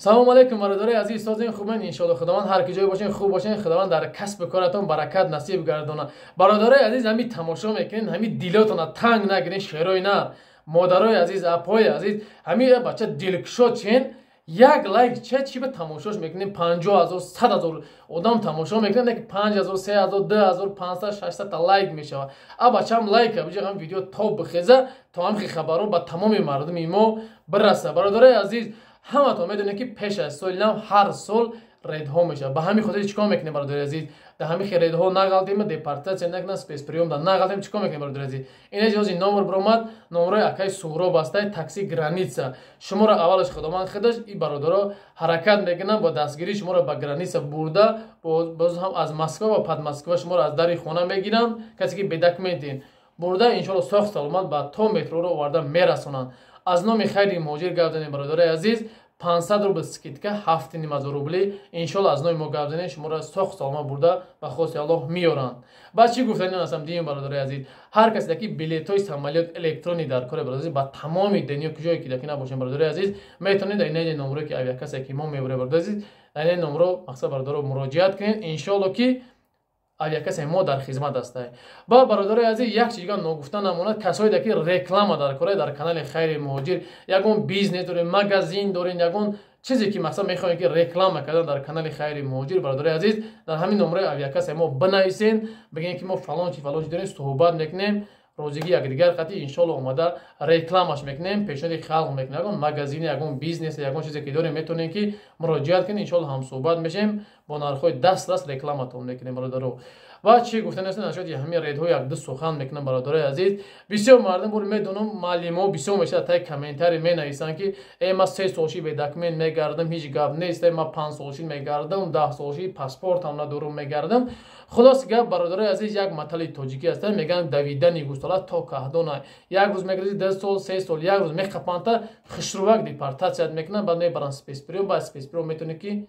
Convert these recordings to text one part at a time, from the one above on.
Салом алейкум, бародарои азиз, созин, хубен, иншоалло. Худованд ҳар ки ҷой бошен, хуб бошен, Худованд дар касбу коратон баракат насиб гардона. Бародарои азиз, ҳами тамошо мекунен, ҳами дилотона танг нагирен, шерои нар, модарои азиз, апои азиз, ҳами бача дилкушод чен, як лайк че чи ба тамошош мекунем, 50 000, 100 000 одам тамошо мекунад, ки 5000, 3000, 2500, 600 та лайк мешавад. А бачаам лайка биҷа, ҳам видео тоб бихеза, то ҳам хабаро ба тамоми мардуми мо бираса. Бародарои азиз, ҳаматон медонед, ки пеш аз соли нав ҳар сол рейдҳо мешавад. Ба ҳамин хотир чӣ кор мекунем, бародари азиз? Дар ҳамин хел рейдҳо нағалтем, депортатсия накунам, спецприём да нағалтем, чӣ кор мекунем, бародари азиз? Ин номер биромад, номерои акаи Суҳроб астаи, такси граница. Шуморо аввалаш Худованд худаш и бародаро ҳаракат мекунанд, бо дастгирӣ шуморо ба граница бурда, боз ҳам аз Москва ва Подмосква шуморо аз дари хона мегиранд. Касе ки бе документин, бурда, иншоалло, соғ саломат ба то метроро оварда мерасонанд. Аз номи Хайри Муҳоҷир гап занем, бародарои азиз, 500 рубл скидка, 7500 рубли. Иншолло, аз номи мо гап занем, шуморо соғ саломат бурда, ба хости Аллоҳ меёранд. Баъд чӣ гуфтани ҳастам дигим, бародарои азиз? Ҳар касе ки билетҳои самолёт электронӣ дар кори, бародари, ба тамоми дунё, куҷое ки даки набошем, бародарои азиз, метавонед дар инаи номеро, ки авиакассе ки мо мебарем, бародари азиз, дар инаи номеро, мақсад, бародаро, муроҷиат кунед. Иншолло, ки авиакассе мо дар хизмат астае. Ба бародарои азиз, як чиз дигар ногуфта намонад: касое ки реклама дар кора дар канали Хайри Муҳоҷир, ягон бизнес дорем, магазин дорем, ягон чизе ки, мақсад, мехоҳем ки реклама кардан дар канали Хайри Муҳоҷир, бародарои азиз, дар ҳамин номерои авиакассе мо бинависен, бигӯем, ки мо фалон чи, фалон чи дорем, суҳбат мекунем, розигӣ якдигар қатӣ, иншолло, омада рекламаш мекунем, пешниҳоди халқ мекунем. Ягон магазин, ягон бизнес, ягон чизе ки дорем, метавонем ки муроҷиат кунем, иншолло, ҳамсӯҳбат мешем, бо нархҳои дастрас рекламатон мекунем, бародаро. Ва чӣ гуфтани аст нашоди ҳамин рейдҳо, якду сухан мекунам, бародарои азиз. Бисёр мардум бур медонам, маълимо бисёр мешавад, таи комментарий менависанд, ки э, ма 3 солши бе документ мегардам, ҳеҷ гап нест, э, ма 5 солши мегардам, 10 солши паспортам надорум, мегардам. Хулоси гап, бародарои азиз, як матали тоҷикӣ аст, мегӯянд: «Давидани гӯсола то каҳдона». Як рӯз мегирди, 2 сол, 3 сол, як рӯз меқапанта, хушрувак депортатсият мекунанд, баъд мебаранд спецприём. Баъд спецприём метавонӣ ки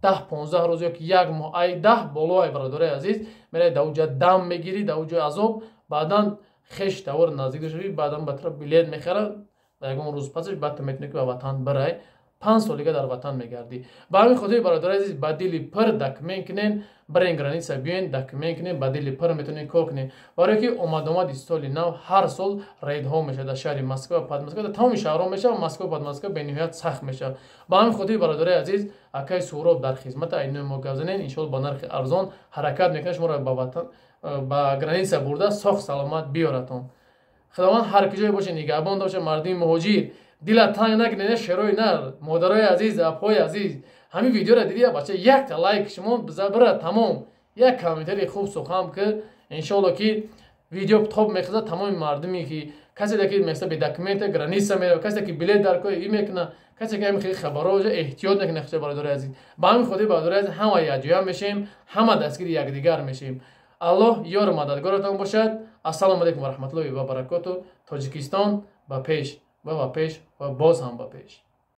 10-15 рӯз ёки як моҳ, ай 10 боло, ай, бародарои азиз, мераи, дар уҷа дам мегирӣ, дар уҷои азоб. Баъдан хеш тавор наздик дошавӣ, баъдан ба тараф билет мехарад ва ягон рӯз пасаш баъд ту метавонӣ ки ба ватан бирай, 5 солига дар ватан мегардӣ. Ба ҳамин хотири, бародарои азиз, ба дили пир документ кунен, бирен граница, биёен, документ кунен, ба дили пир метавонен кор кунен. Барое ки омадомади соли нав ҳар сол рейдҳо мешавад дар шаҳри Москва, Подмосква, дар тамоми шаҳрҳо мешавад, Москва, Подмосква бениҳоят сахт мешавад. Ба ҳамин хотири, бародарои азиз, акаи Суҳроб дар хизмата, айнои мо гап занен, иншоалло, ба нархи арзон ҳаракат мекунад, шуморо ба ватан, ба граница бурда, соғ саломат биёратон. Худованд ҳар куҷое боше, нигаҳбон бошад. Мардуми муҳоҷир, дила танг накунед, шерои нар, модарои азиз, апҳои азиз, ҳамин видеоро диди, бача, якта лайк шумо бира, тамом, як комментарии хуб сухан ки, иншоалло, ки видео тоб мехезад. Тамоми мардуме ки касе ки меса бе документа граница мерава, касе ки билет дар кор и мекуна, касе ки ҳамин хеле хабаро эҳтиёт мекуна хича, бародарои азиз. Ба ҳамин хотир, бародарои азиз, ҳама якҷоя мешем, ҳама дастгири якдигар мешем. Аллоҳ ёру мададгоратон бошад. Ассалому алайкум ва раҳматуллоҳи ва баракоту. Тоҷикистон ба пеш ва ба пеш ва боз ҳам ба пеш.